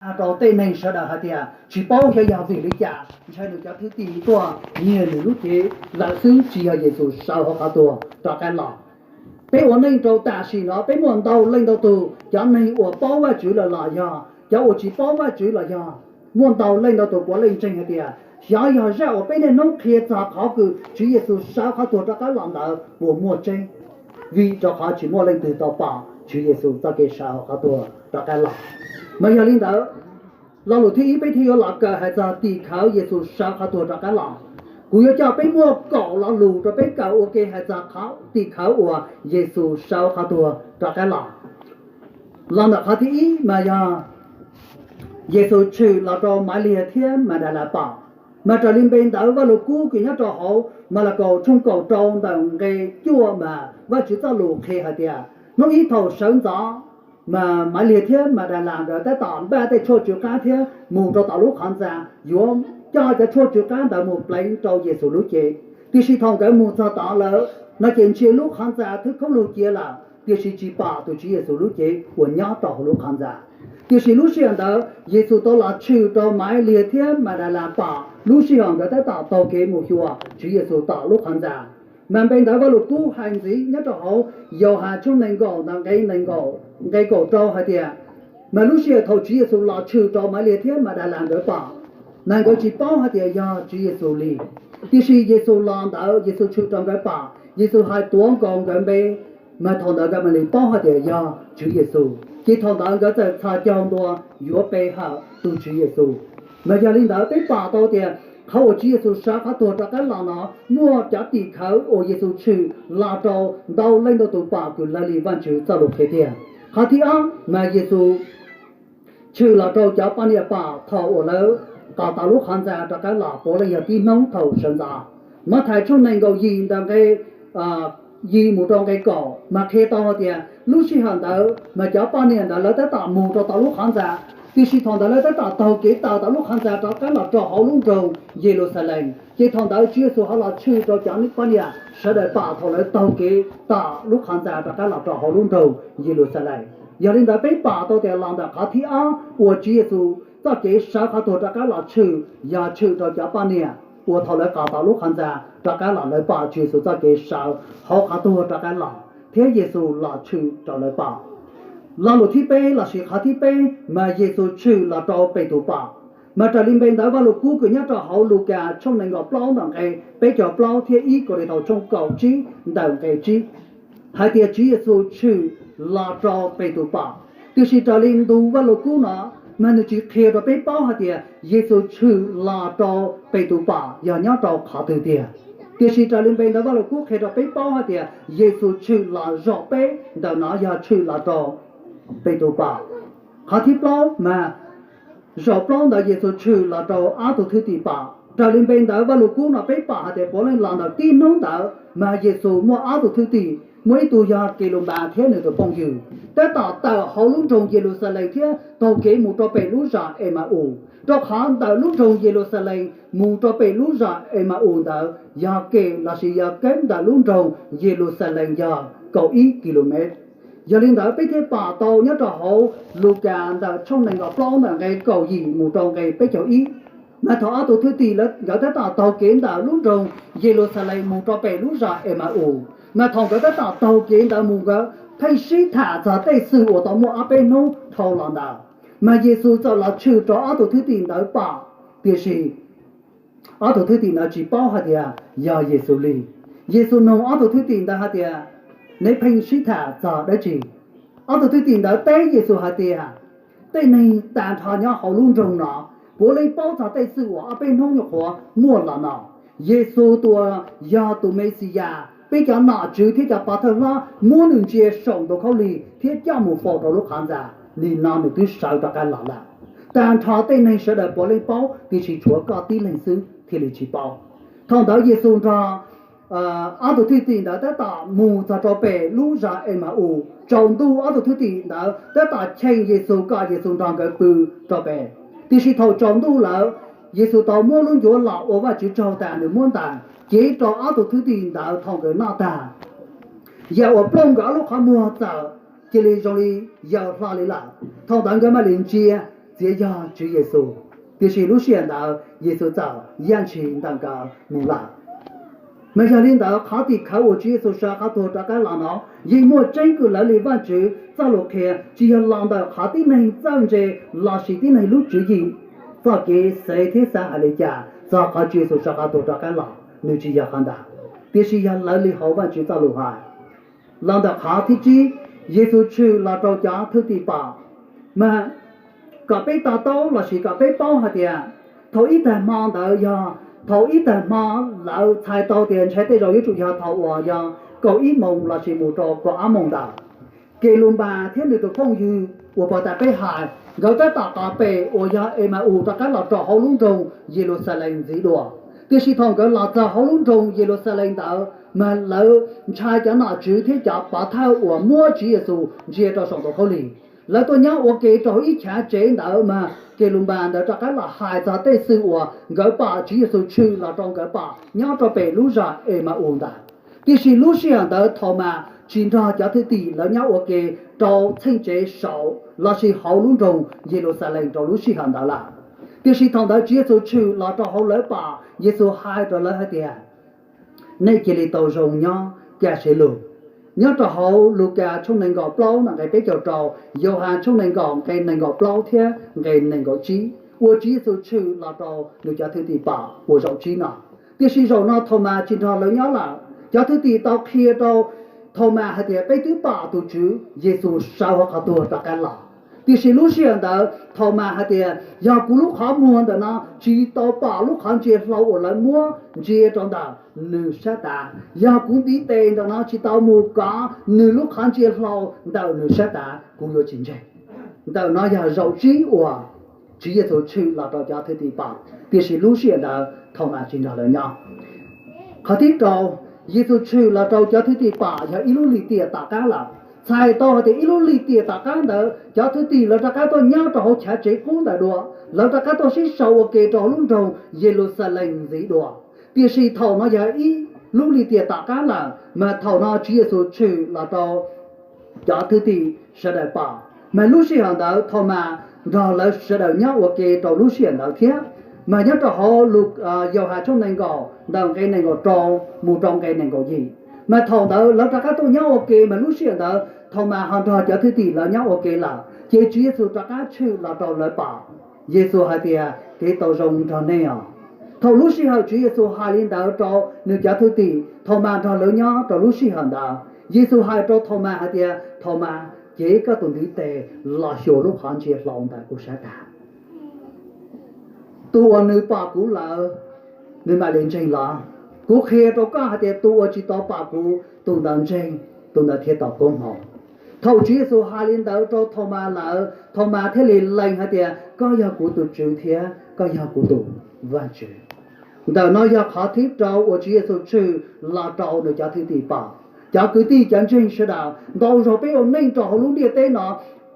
dag rau tej neeg sawv daws hais tias tsis paub xyov yog vim li cas ntshai nws cov thwj tim tuaj nyiag nws lub cev lawm xwb, tsis yog Yexus sawv hauv qhov tuag rov qab los. Peb ua neej rau tam sim no peb muaj ntau leej ntau tus, cov neeg uas paub Vajtswv lawm los yog cov uas tsis paub Vajtswv los yog, muaj ntau leej ntau tus puav leej ntseeg hais tias xyov yog zaj uas peb niaj hnub qhia txog qhov kws Tswv Yexus sawv qhov tuag rov qab los ntawd puas muaj tseeb, vim rau qhov tsis muaj leej twg tau pom Tswv Yexus txoj kev sawv hauv qhov tuag rov qab los. Mas yog li ntawd, lo lus thib ib peb thiaj yuav los kawm hais txog tim khawv Yexus sawv qhov tuag rov qab los. Kuv yuav coj peb muaj kaum lo lus rau peb kawm ua ke hais txog qhov tim khawv uas Yexus sawv qhov tuag rov qab los. Los ntawm qhov thib ib mas yog Yexus tshwm los rau Maiv Liag thiab Mas Das Las pom. Mas raws li npe ntawv Vajluskub kws nyob rau hauv Malakaus tshooj kaum rau ntawm nqe cuaj mas Vajtswv txoj lus qhia hais tias hnub ib thaum sawv ntxov mas Maiv Liag thiab Mas Das Las nkawd tab tom npaj tej tshuaj tsw qab thiab mus rau tom lub qhov ntxa yuav coj cov tshuaj tsw qab ntawd mus pleev rau Yexus lub cev. Tiam sis thaum nkawd mus txog tod lawm no ces ntsia lub qhov ntxa twb khaub lug cia lawm tiam sis tsis pom tus Tswv Yexus lub cev uas nyob rau hauv lub qhov ntxa. Tiam sis lub sij hawm ntawd Yexus tau los tshwm rau Maiv Liag thiab Mas Das Las pom lub sij hawm nkawd tab tom taug kev mus xyuas Tswv Yexus tom lub qhov ntxa. Mas npe ntawv Vajluskub hais ntxiv nyob rau hauv Yauhas tshooj nees nkaum ntawm nqe nees nkaum, nqe kaum rau hais tias, mas lub sij hawm thaum Tswv Yexus los tshwm rau Maiv Liag thiab Mas Das Las nkawd pom, mas nkawd tsis paub hais tias yog Tswv Yexus li. Tiam sis Yexus los ntawd Yexus tshwm rau nkawd pom, Yexus hais tuav nkaus nkawd npe, mas thaum ntawd nkawd mam li paub hais tias yog Tswv Yexus, ces thaum ntawd nkawd txawm txhos caug ntua yuav pe hawm tus Tswv Yexus. Mas yog li ntawd peb pom tau tias qhov uas Tswv Yexus sawv qhov tuag rov qab los no muaj cov tim khawv uas Yexus tshwm los rau ntau leej ntau tus pom kws lawv li Vajtswv txoj lus qhia tiag. Qhov thib ob mas Yexus tshwm los rau cov poj niam pom thaum uas lawv qos tau lub qhov ntxa rov qab los puav leej yog tib hnub thaum sawv ntxov. Mathais tshooj nees nkaum yim ntawm nqe yim mus rau nqe kaum mas qhia tau hais tias lub sij hawm ntawd mas cov poj niam ntawd lawv tab tom mus rau tom lub qhov ntxa, tiam sis thaum ntawd lawv tab tom taug kev tawm tom lub qhov ntxa rov qab los rau hauv lub nroog Yeluxalees. Ces thaum ntawd Tswv Yexus ho los tshwm rau cov poj niam sawv daws pom thaum lawv taug kev tom lub qhov ntxa rov qab los rau hauv lub nroog Yeluxalees. Yog li ntawd peb pom tau tias los ntawm qhov thib ob uas Tswv Yexus txoj kev sawv qhov tuag rov qab los tshwm yog tshwm rau cov poj niam uas thaum lawv qos tau lub qhov ntxa rov qab los lawv pom Tswv Yexus txoj kev sawv hauv qhov tuag rov qab los thiab Yexus los tshwm rau lawv pom. Lo lus thib peb lossis qhov thib peb mas Yexus tshwm los rau Petus pom. Mas raws li npe ntawv Vajluskub kws nyob rau hauv Lukas tshooj nees nkaum plaub ntawm nqe peb caug plaub thiab ib Kaulinthaus tshooj kaum tsib ntawm nqe tsib hais tias Tswv Yexus tshwm los rau Petus pom. Tiam sis raws li ntu Vajluskub no mas nws tsis qhia rau peb paub hais tias Yexus tshwm los rau Petus pom yog nyob rau qhov twg tiag. Tiam sis raws li npe ntawv Vajluskub qhia rau peb paub hais tias Yexus tshwm los zaum peb ntawm no yog tshwm los rau Petus pom. Qhov thib plaub mas zaum plaub ntawd Yexus tshwm los rau ob tug thwj tim pom. Raws li npe ntawv Vajluskub no peb pom hais tias puav leej los ntawm tib hnub ntawd mas Yexus muaj ob tug thwj tim, muaj ib tug yog Kelunpas thiab nws tus phooj ywg, tab tom tawm hauv lub nroog Yeluxalees thiab taug kev mus rau pem lub zos Emaus, rau qhov ntawm lub nroog Yeluxalees mus rau pem lub zos Emaus ntawd yog kem lossis yog keeb ntawm lub nroog Yeluxalees yog kaum ib kilomev. Yog li ntawd peb thiaj pom tau nyob rau hauv Lukas ntawm tshooj nees nkaum plaub ntawm nqe kaum yim mus rau nqe peb caug ib, mas thaum ob tug thwj tim nkawd tab tom taug kev ntawm lub nroog Yeluxalees mus rau pem lub zos Emaus, mas thaum nkawd tab tom taug kev ntawd mus nkawd pheej sib tham txog tej xwm uas tau muaj ob peb hnub dhau los ntawd, mas Yexus txawm los tshwm rau ob tug thwj tim ntawd pom. Tiam sis ob tug thwj tim ntawd tsis paub hais tias yog Yexus li. Yexus nug ob tug thwj tim ntawd hais tias, neb pheej sib tham txog dab tsi? Ob tug thwj tim ntawd teb Yexus hais tias, tej neeg tag nrho nyob hauv lub nroog no puav leej paub txog tej xwm uas ob peb hnub nyuam qhuav muaj los no. Yexus tus uas yog tus Mexiyas, peb cov nom tswv thiab cov pov thawj hlob muab nws ntsia saum ntoo khaub lig thiab coj mus faus rau lub qhov ntxa, nim no nws twb sawv rov qab los lawm. Tag nrho tej neeg sawv daws puav leej paub, tiam sis tshuav koj tib leeg xwb thiaj li tsis paub. Thaum ntawd Yexus nrog ob tug thwj tim ntawd tab tom mus txog rau pem lub zos Emaus. Tsaus ntuj ob tug thwj tim ntawd tab tom cheem Yexus kom Yexus nrog nkawd pw rau pem. Tiam sis thaum tsaus ntuj lawm, Yexus tau muab lub ncuav los ua Vajtswv tsaug tas nws muab ntais cev rau ob tug thwj tim ntawd thaum nkawd noj tag. Yam uas plooj nkawd ob lub qhov muag txawm cia li zoo li yawm hlo li lawm. Thaum ntawd nkawd mam li ntsia txiav yog Tswv Yexus, tiam sis lub sij hawm ntawd Yexus txawm yaj ntshis ntawm nkawd mus lawm. Mas yog li ntawd qhov tim khawv uas Tswv Yexus sawv qhov tuag rov qab los no yeej muaj tseeb kws lawv li Vajtswv txoj lus qhia, tsis yog los ntawm qhov tib neeg txawj ntse lossis tib neeg lub tswv yim txoj kev xav thiab xav hais li cas txog qhov Tswv Yexus sawv qhov tuag rov qab los, nws tsis yog qhov ntawd, tiam sis yog lawv li hauv Vajtswv txoj lus hais. Los ntawm qhov thib tsib, Yexus tshwm los rau cov thwj tim pom. Mas kom peb to taub lossis kom peb paub hais tias thaum ib tag hmo ntawd yog thaum ib tag hmo, lawv txhais tau tias ntshai tej zaum yuav tsum yog thaum uas yog kaum ib moos lossis mus rau kaum ob moos ntawd. Kelunpas thiab nws tus phooj ywg uas puag ta peb hais, nkawd tab tom qos pem uas yog Emaus rov qab los rau hauv lub nroog Yeluxalees ntxiv dua. Tiam sis thaum nkawd los txog hauv lub nroog Yeluxalees ntawd mas lawv ntshai cov nom tswv thiab cov pov thawj uas muab Tswv Yexus ntsia rau saum tus hauj lwm. Lawv tuaj nyob ua ke rau ib chav tsev ntawd mas Kelunpas ntawd rov qab los hais txog tej xwm uas nkawd pom Tswv Yexus tshwm los rau nkawd pom nyob rau pem lub zos Emaus ntawd. Tiam sis lub sij hawm ntawd Thaumas tsis nrog cov thwj tim lawv nyob ua ke rau txheej tsev saum lossis hauv lub nroog Yeluxalees rau lub sij hawm ntawd lawm. Tiam sis thaum ntawd Tswv Yexus tshwm los rau hauv lawv pom, Yexus hais rau lawv hais tias, nej cia li tau zoo nyob kaj siab lug. Nyob rau hauv Lukas tshooj nees nkaum plaub nqe peb caug rau, Yauhas tshooj nees nkaum nqe nees nkaum plaub thiab nqe nees nkaum tsib uas Tswv Yexus tshwm los rau nws cov thwj tim pom ua zaum tsib no. Tiam sis zaum no Thaumas tsis nrog lawv nyob lawm. Cov thwj tim tau qhia rau Thaumas hais tias peb twb pom tus Tswv Yexus sawv hauv qhov tuag rov qab los. Tiam sis lub sij hawm ntawd Thaumas hais tias yog kuv lub qhov muag ntawm no tsis tau pom lub qhov ntsia hlau uas lawv muab ntsia rau ntawm nws sab tav, yog kuv ntiv tes ntawm no tsis tau mus kov nws lub qhov ntsia hlau ntawm nws sab tav, kuv yuav tsis ntseeg. Ntawm no yog zaum tsib uas Tswv Yexus tshwm los rau cov thwj tim pom, tiam sis lub sij hawm ntawd Thaumas tsis nrog lawv nyob. Qhov thib rau, Yexus tshwm los rau cov thwj tim pom yog ib lub lim tiam tom qab lawm. Txhais tau hais tias ib lub lim tiam tom qab ntawd cov thwj tim lawv rov qab tuaj nyob rau hauv chav tsev qub ntawd dua, lawv rov qab tuaj sib sau ua ke rau hauv lub nroog Yeluxalees ntxiv dua. Tiam sis thaum no yog ib lub lim tiam tom qab lawm, mas thaum no Tswv Yexus tshwm los rau cov thwj tim sawv daws pom, mas lub sij hawm ntawd Thaumas nrog lawv sawv daws nyob ua ke rau lub sij hawm ntawd thiab. Mas nyob rau hauv Yauhas tshooj nees nkaum ntawm nqe nees nkaum rau mus rau nqe nees nkaum yim, mas thaum ntawd lawv rov qab tuaj nyob ua ke, mas lub sij hawm ntawd Thaumas ho nrog cov thwj tim lawv nyob ua ke lawm, ces Tswv Yexus rov qab tshwm los rau lawv pom. Yexus hais tias, kev tau zoo nrog nej os. Thaum lub sij hawm Tswv Yexus hais li ntawd rau nws cov thwj tim, Thaumas nrog lawv nyob rau lub sij hawm ntawd. Yexus hais rau Thaumas hais tias, Thaumas, cev koj tus ntiv tes los xyuas lub qhov ntsia hlau ntawm kuv sab tav. Tus uas nws pom kuv lawm, nws mam li ntseeg los. Kuv qhia rau koj hais tias tus uas tsis tau pom kuv, tus ntawd ntseeg, tus ntawd thiaj tau koob hmoov. Thaum Tswv Yexus hais li ntawd rau Thaumas lawm, Thaumas thiaj li lees hais tias, koj yog kuv tus Tswv thiab koj yog kuv tus Vajtswv. Ntawm no yog qhov thib rau uas Tswv Yexus tshwm los rau nws cov thwj tim pom. Cov kwv tij cov ntseeg sawv daws, ntau zaus peb ua neej rau hauv lub ntiaj teb no,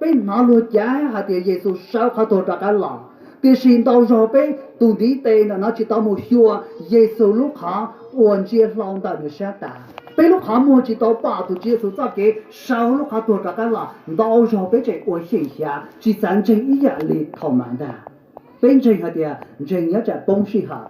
peb hnov luag cav hais tias Yexus sawv qhov tuag rov qab los, tiam sis ntau zaus peb tus ntiv tes ntawm no tsis tau mus xyuas Yexus lub qhov uas ntsia hlau ntawm nws sab tav. Peb lub qhov muag tsis tau pom tus Tswv Yexus txoj kev sawv lub qhov tuag rov qab los. Ntau zaug peb tseem ua xyeem xyav tsis xav ntseeg ib yam li Thaumas ntag. Peb ntseeg hais tias ntseeg nyob tsam poob sij hawm,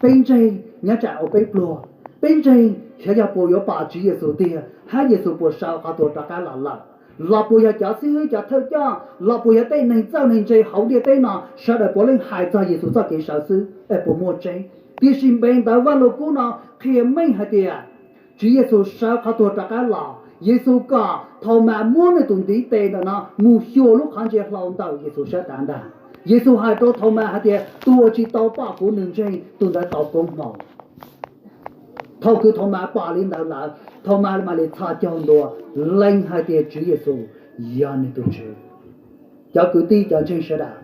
peb ntseeg nyob tsam ua peb pluag, peb ntseeg xyov yog puas yuav pom Tswv Yexus tiag, hab Yexus puas sawv qhov tuag rov qab los lawm, los puas yog cov xib hwb cov thawj coj, los puas yog tej neeg txawj neeg ntse hauv ntiaj teb no sawv daws puav leej hais txog Yexus txoj kev sawv xwb es puas muaj tseeb. Tiam sis npe ntawv Vaj Lug Kub no qhia meej hais tias Tswv Yexus sawv qhov tuag rov qab los, Yexus kom Thaumas muab nws tus ntiv tes ntawm no mus xyuas lub qhov ntsia hlau ntawm Yexus sab tav ntag. Yexus hais rau Thaumas hais tias, tus uas tsis tau pom kuv nws ntseeg, tus ntawd tau koob hmoov. Thaum kws Thaumas pom li ntawd lawm, Thaumas mam li txhos caug ntua lees hais tias Tswv Yexus yog nws tus Tswv. Cov kwv tij cov ntseeg sawv daws,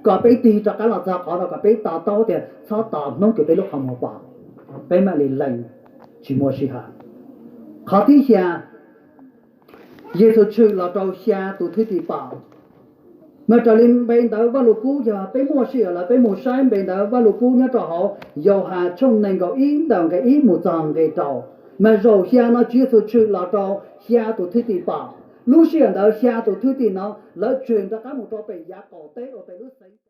kom peb tig rov qab los txog qhov no kom peb to taub tias txhob tos hnub kws peb lub qhov muag pom, peb mam li lees, tsis muaj sij hawm. Qhov thib xya, Yexus tshwm los rau xya tus thwj tim pom. Mas raws li npe ntawv Vaj Lug Kub, yog peb muaj sij hawm lawm peb mus saib npe ntawv Vaj Lug Kub nyob rau hauv Yauhas tshooj nees nkaum ib ntawm nqe ib mus txog nqe rau. Mas zaum xya no Tswv Yexus tshwm los rau xya tus thwj tim pom. Lub sij hawm ntawd xya tus thwj tim no lawv tseg rov qab mus rau pem yav qaum teb uas pem lub xeev